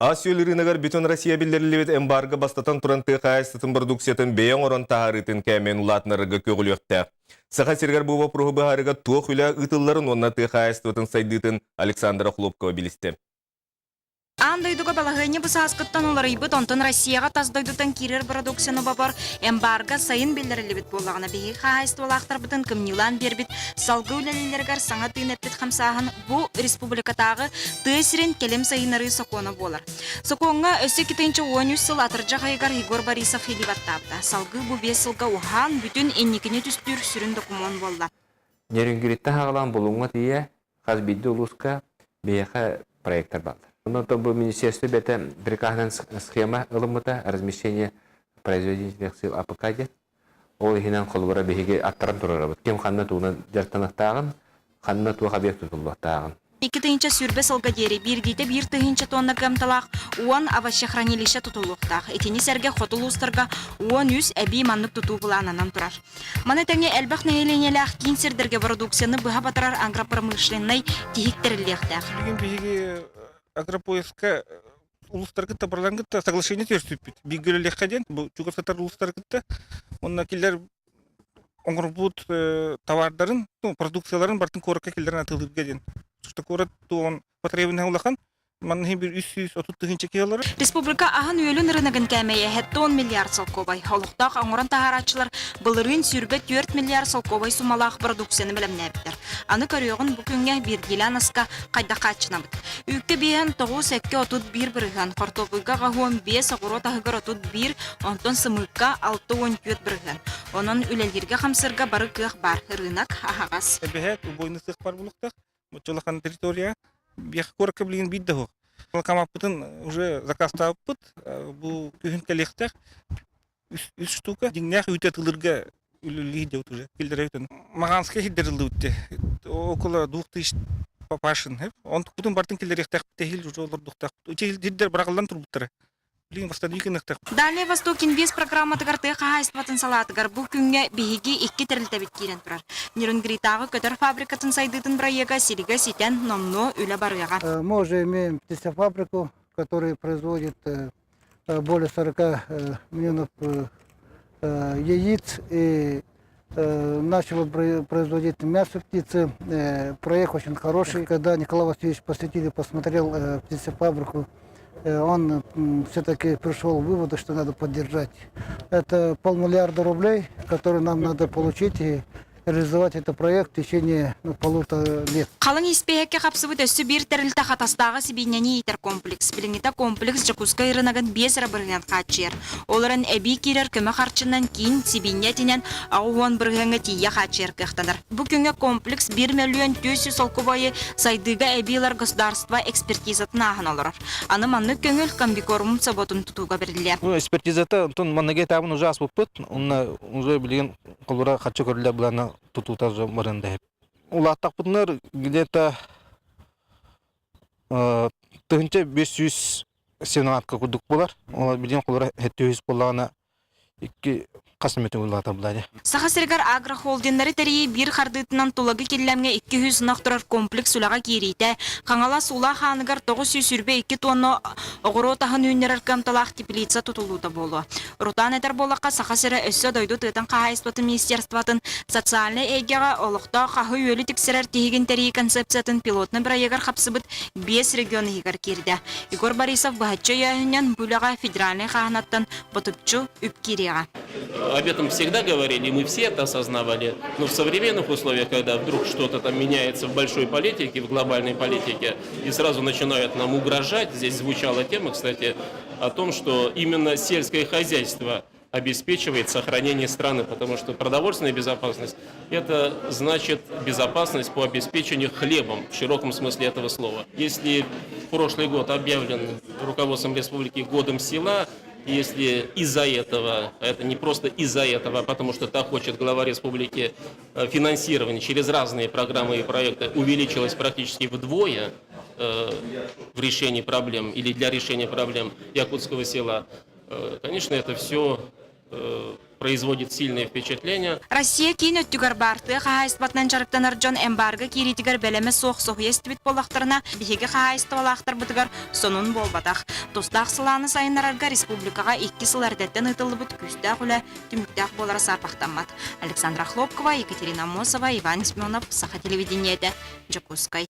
Ас-үөл ырыынагар бүтүн Россия биллэриллибит эмбарго бастатан туран тыа хаһаайыстыбатын продукциятын бэйэ оҥорон таһаарыытын кээмэйин улаатыннарарга көҕүлүөхтээх. Саха сиригэр бу боппуруоһу быһаарыыга туох үлэ ыытылларын уонна тыа хаһаайыстыбатын сайдыытын Александра Хлопкова билистэ. Аан дойдуга балаһыанньа бу сааскыттан уларыйбыт, онтон Россияҕа тас дойдуттан киирэр продукцияны бобор эмбарго сайын биллэриллибит буоллаҕына, биһиги хаһаайыстыбалаахтарбытын кымньыылаан биэрбит, салгыы үлэлииллэригэр саҥа тыын эппит хамсааһын бу республикатааҕы тыа сирин кэлим сайыннарыы сокуона буолар. Сокуоҥҥа өссө 2013 сыл атырдьах ыйыгар Егор Борисов илии баттаабыта. Салгыы бу 5 сылга уһаан, бүтүн инникини түстүүр сүрүн докумуон буолла. Нерюнгриттэн хаҕалаан Булуҥҥа тиийэ хас биирдии улууска биһиэхэ проектар бааллар. Онон бу министерство бэйэтэ приказынан схема ылыммыта размещение производительных сил АПК диэн. Ол иһинэн холобура биһиги аттаран турарабыт. Ким ханна тугунан дьарыктаныахтааҕын, ханна туох объект тутуллуохтааҕын. 2020 сылга диэри биирдиитэ 1 тыһыынча тонна кыамталаах 10 овощехранилище тутуллуохтаах. Итини сэргэ хоту улуустарга 13 эбии маннык тутуу былаананан турар. Маны тэҥэ элбэх нэһилиэнньэлээх киин сирдэргэ бородууксуйаны быһа батарар агропромышленнай тиһик тэриллиэхтээх. Билигин биһиги агропоездка улуустары кытта барыларын кытта соглашение түһэрсиппит. Бииргэ үлэлиэххэ диэн бу чугас сытар улуустары кытта уонна кинилэр оҥорбут товардарын, ну, продукцияларын барытын куоракка киллэрэн атыылыырга диэн. Что куорат туон потребность улахан, манна иһин бир 330 тыһыынча киһи олорор. Республика аһын-үөлүн рыногын кээмэйэ 70 миллиард солкуобай. Олохтоох оҥорон таһаарааччылар былырыын 24 миллиард солкуобай суммалаах продукцияны бэлэмнээбиттэр. Аны көрүөҕүн бу күҥҥэ биирдиилээн аска хайдах хааччынабыт? Үүккэ биэһэн 9,31 бырыһыан, хортуоппуйга аҕаһуон 5, оҕуруот аһыгар 31, онтон сымыыкка 64 бырыһыан. Онон үлэлииргэ-хамсыырга бары кыах баар, ырыынак аһаҕас. Эбэһээт убойный сыах бар булуктах, улахан территория, биэх куоракка билигин биир да суох. Камаппытын уже заказтаабыппыт, бу күһүн кэлиэхтээх үс штука. Дьиҥнээх үүтэ тылырга үлэлии дьабыт уже киллэрэбит. Маганская хиддериллибит около 2000 папашин. Онтукпутун бартын киллэриэхтээхпит эһиил уже олордуохтаахпыт. Үчэ быраҕыллан турбуттара. Билигин восстанови гыныахтаах. Дальний Восток Инвест программатыгар тыа хаһаайыстыбатын салаатыгар бу күҥҥэ биһиги икки тэрилтэбит киирэн турар. Нерюнгритааҕы көтөр фабрикатын сайдыытын бырайыага сиригэ ситэн номнуо үлэ барыаҕа. Мы уже имеем птицефабрику, которая производит более 40 миллионов яиц и начала производить мясо птицы. Проект очень хороший. Когда Николай Васильевич посетил и посмотрел птицефабрику, он все-таки пришел к выводу, что надо поддержать. Это полмиллиарда рублей, которые нам надо получить и реализовать этот проект в течение, ну, полутора лет. Халыҥ испииһэккэ хапсыбыт өссө биир тэрилтэ Хатастааҕы сибиинньэни иитэр комплекс. Билиҥҥитэ комплекс Дьокуускай ырынагын 5 эрэ бырыһыан хааччыйар. Ол эрэн эбии киирэр көмө харчынан киин сибиинньэ этинэн 80 бырыһыаҥҥа тиийэ хааччыйар кыахтанар. Бу күҥҥэ комплекс 1 мөлүйүөн 400 солкуобайы сайдыыга эбии ылар государство экспертизатын ааһан олорор. Аны маннык көҥүл комбикормум собуотун тутууга бэриллиэ. Ну, экспертизата онтон манныгы этабын уже ааспыппыт. Онно уже билигин холура харчы көрүллэр былаана тутуута уже баран да Улааттахпытынар где-то 1500 сенатка курдук буолар. Ол билигин холура 700 буоллаҕына икки хас эмэ төгүл былаане. Саха сиригэр агрохолдиннары тэрийии биир хардыытынан Тулагы Киллэмҥэ 200 ынах турар комплекс үлэҕэ киириитэ, Хаҥалас Улаах ааныгар 922 тонна оҕуруот аһын үүннэрэр кыамталаах теплица тутуллуута буолуо. Рутаан этэр буоллахха, Саха сирэ өссө дойду тыатын хаһаайыстыбатын министерствотын социальнай эйгэҕэ олохтоох аһы-үөлү тиксэрэр тиһигин тэрийии концепциятын пилотнай бырайыагар хапсыбыт биэс регион иһигэр киирдэ. Егор Борисов быһаччы өйөөһүнүнэн бу үлэҕэ федеральнай хааһынаттан ботуччу үп киириэҕэ. Об этом всегда говорили, мы все это осознавали, но в современных условиях, когда вдруг что-то там меняется в большой политике, в глобальной политике, и сразу начинают нам угрожать, здесь звучала тема, кстати, о том, что именно сельское хозяйство обеспечивает сохранение страны, потому что продовольственная безопасность – это значит безопасность по обеспечению хлебом в широком смысле этого слова. Если прошлый год объявлен руководством республики годом села, если из-за этого, это не просто из-за этого, а потому что так хочет глава республики, финансирование через разные программы и проекты увеличилось практически вдвое в решении проблем или для решения проблем якутского села, конечно, это все. производит сильное впечатление. Россия киин өттүгэр баар тыа хаһаайыстыбатынан дьарыктанар дьон эмбарго киириитигэр бэлэмэ суох соһуйа истибит буоллахтарына, биһиги хаһаайыстыбалаахтарбытыгар сонун буолбатах. Тустаах салааны сайыннарарга республикаҕа икки сыл эрдэттэн ыытыллыбыт күүстээх үлэ түмүктээх буолара саарбахтаммат. Александра Хлопкова, Екатерина Аммосова, Иван Семенов, Саха телевидениетэ, Дьокуускай.